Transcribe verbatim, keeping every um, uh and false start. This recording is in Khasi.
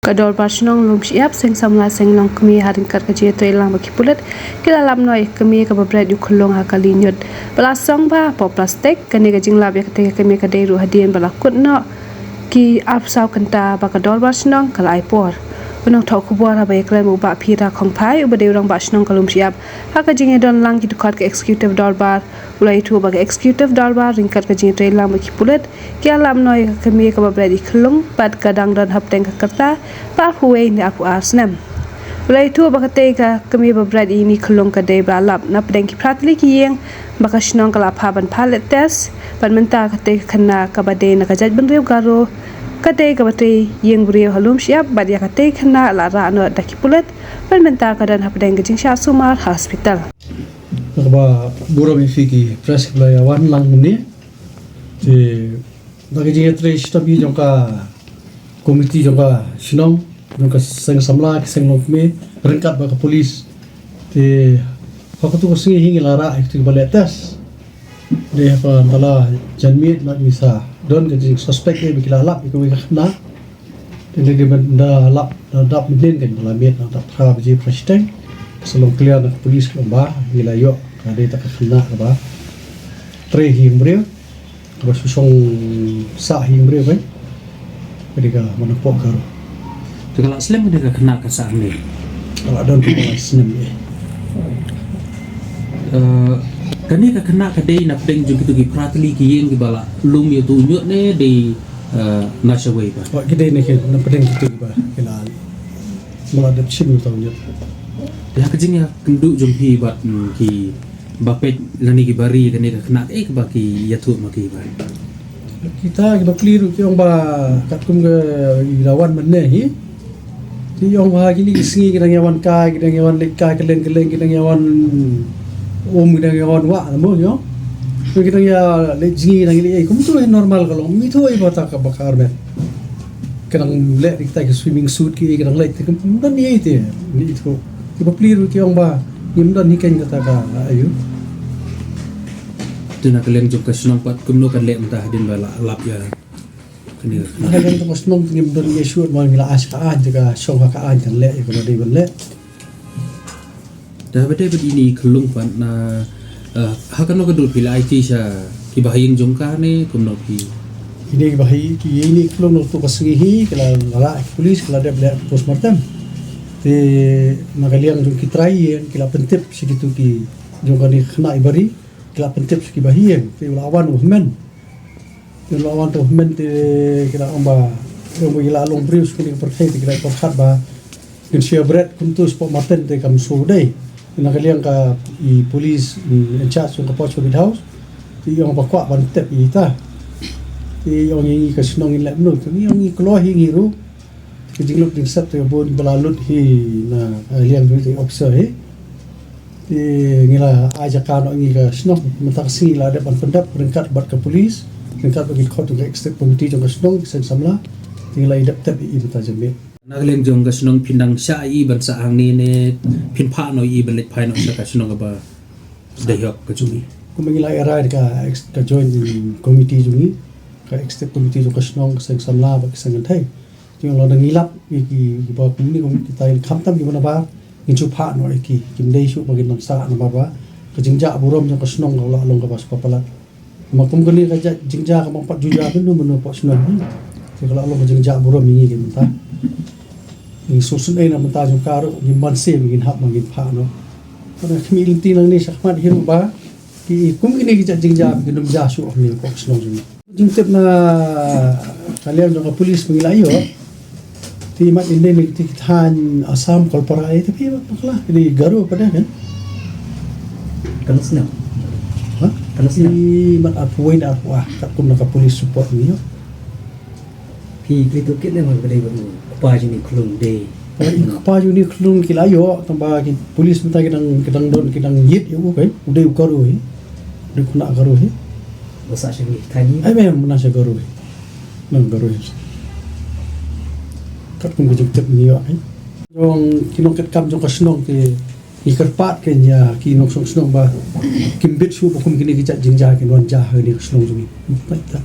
Ka Dorbar Shnong Lumshyiap, Seng Samla, Seng Longkmie, ha ryngkat ka jingïatreilang bad ki pulit, ki la lap noh ïa ka kmie kaba bret ïa u khyllung ha ka lieng ñiut ba la song bha hapoh plastik. Kane ka jinglap ïa katei ka kmie ka dei ruh hadien ba la kut noh ki arphew saw kynta ba ka Dorbar Shnong ka la ai por. U nongthoh khubor haba ïakren bad u Bah Phira Khongphai, uba dei u Rangbah Shnong ka Lumshyiap, ha ka jingïadon lang ki dkhot ka Executive Dorbar, u la ïathuh ba ka Executive Dorbar ryngkat ka jingïatreilang bad ki pulit, ki la lap noh ïa ka kmie kaba bret ïa ka khyllung bad ka dang don hapdeng ka rta ba arphew wei ne arphew ar snem. U la ïathuh ba katei ka kmie ba bret ïa kane ka khyllung ka dei ba la lap na pdeng ki phra tylli ki ïing ba ka shnong ka la phah ban phah lab test, bad mynta katei ka khynnah kaba dei na ka jaitbynriew Garo ka dei kaba trei ïing briew ha Lumshyiap, bad ïa katei ka khynnah la rah noh da ki pulit, bad mynta ka don hapdeng ka jingshah sumar ha hospital. Kaba burom ïa phi ki press ba la ïa wan lang mynne. Te da ka jingïatrei shitom hi jong ka komiti jong ka shnong, jong ka Seng Samla, ka Seng Longkmie, ryngkat bad ka pulit. Te ha katu ka sngi hi ngi la rah ïa katu kiba leh test. Dei ha ka tala janmiet, la ngi sa don ka jingsuspect, dei ba ki la lap ïa kawei ka khynnah. Te dei ban da lap, da dap mynnin kan ba la miet na dap phra baje phra shiteng. Sa long clear na ka pulit ka long ba ngi la ïoh ka dei ta ka khynnah kaba trei ha ïing briew, kaba shu shong sah ha ïing briew kan. Ka dei ka mano pok ka ruh. Te ka la slem ka dei ka khynnah ka sah hangne? Ka la don ka la slem eh. Eh, kane ka khynnah ka dei na pdeng jong kitu ki phra tylli ki ïing kiba la lum ïa utu u ñiut ne dei, eh, na shawei pat? Wat ki dei ne ki na pdeng kitu kiba ki la, ba la dep shim ïa utu u ñiut. Ïa ka jingïakynduh jong phi bad, mm, kiba peit lane kiba ri ïa kane ka khynnah, eh, kiba ki ïathuh ma ki ba. Kita kiba plie ruh ki ong ba katkum ka i la wan mynne hi. Ki ong ba kine ki sngi ki dang ïa wan kai, ki dang ïa wan leit kai kylleng kylleng, ki dang ïa wan um, ki dang ïa wan wah, mo, ïo. Ki dang ïa leit jngi, ki dang ïa leit ei, kumtu hi normal ka long. Ym ithuh ei ba ta ka ba ka armet. Ki dang leh ïa kita ki swimming suit ki, ki dang leit te, ym don ei te. Ym ithuh. Kiba plie ruh ki ong ba ngim don hi keiñ kata ka, ayu. Te na ka liang jong ka shnong pat kumno kan leh mynta hadien ba la lap ïa kane ka khynnah? Na ka liang jong ka shnong ngim don ei shuh, ma ngi la ask ka aiñ, te ka shong ha ka aiñ kan leh ïa kaba dei ban leh. Da ba dei bad ine i khyllung pat na, eh, ha kano ka dur phi la aiti sha kiba ha ïing jong ka ne kumno phi? Ine kiba ha ïing, ki ine i khyllung na kato ka sngi hi ki la, la rah ki pulit, ki la dep leh postmortem. Te na ka liang jong ki trai ïing ki la pyntip sha kitu ki jong kane ka khynnah iba ri, ki la pyntip sha kiba ha ïing, te u la wan u hynmen. Te u la wan u hynmen te ki la ong ba, ki la ong ba ki la long briew sha kane ka pyrthei, te ki la pyrkhat ba kin shu ïa bret kumtu shapoh maten te kam shu dei. Te na ka liang ka i police, mm, in charge jong ka Post Covid House, te i ong ba kwah ban tip ïa ita. Te i ong ïa ngi ka shnong ngin leh kumno, te ngi ong ngi kloi hi ngi ruh. Ka jinglut jingsep te ka bun ba la lut hi na, eh, liang jong i officer hi. Te ngi la ai jaka noh ïa ngi ka shnong, mynta ka sngi la dep ban pyndep ryngkat bad ka police, ryngkat bad ki dkhot jong ka executive committee jong ka shnong, ki seng samla. Te ngi la ïa dep tep ïa i mynta janmiet. Na ka liang jong ka shnong phin dang shah ïa i ban sah hangne ne phin phah noh ïa i ban leit phai noh sha ka shnong kaba dei hok ka jong i? Kumba ngi la ïa rai da ka ex-, ka joint committee jong i, ka executive committee jong ka shnong, ka seng samla bad ka seng kynthei. Te ngi la dang ïalap ïa ki, kiba kumne kumne kita, khamtam kiba nabar ngin shu phah noh ïa ki, kim dei shuh ba kin nang sah namar ba ka jingjah burom jong ka shnong ka la long kaba shu palat. Ma kum kane ka jait jingjia ka bym pat ju jia mynno mynno hapoh shnong hi. Te ka la long ka jingjia burom ïa ngi ki mynta. Ngi sngewsynei na bynta jong ka ruh, ngim banse ba ngin hap ba ngin phah noh. Ka khmih lynti nangne shakhmat hi ruh ba ki kum kine ki jait jingjia ba kin ym jia shuh hangne hapoh shnong jong ngi. Jingtip na ka liang jong ka police ba ngi la ïoh. Te i mat i dei na kito ki thaiñ Assam, Kolpara, eh, te phi mat bakla, kine Garo pat de kan? Kano snem? Ha? Kano snem? I mat arphew wei ne arphew ar, katkum na ka police report ngi ïoh. Phi kylli tohkit ne ma ka dei bad u kpa jong une u khyllung, dei? Ai, i kpa jong une u khyllung ki la ïoh, tang ba ki police mynta ki dang, ki dang don, ki dang ïit ïa u, kai, u dei u Garo hi. U dei u khynnah Garo hi. Ba sah sha kine ki thaiñ hi? Ai, mem, mynta sha Garo hi. Nang Garo hi. Katkum ka jingtip ngi ïoh, kai. Jong ki nongkitkam jong ka shnong ki, ngi kyrpad kein ïa ki nongshong shnong ba kim bit shuh ba kum kine ki jait jingjia kin wan jia ha kane ka shnong jong ngi. Mynta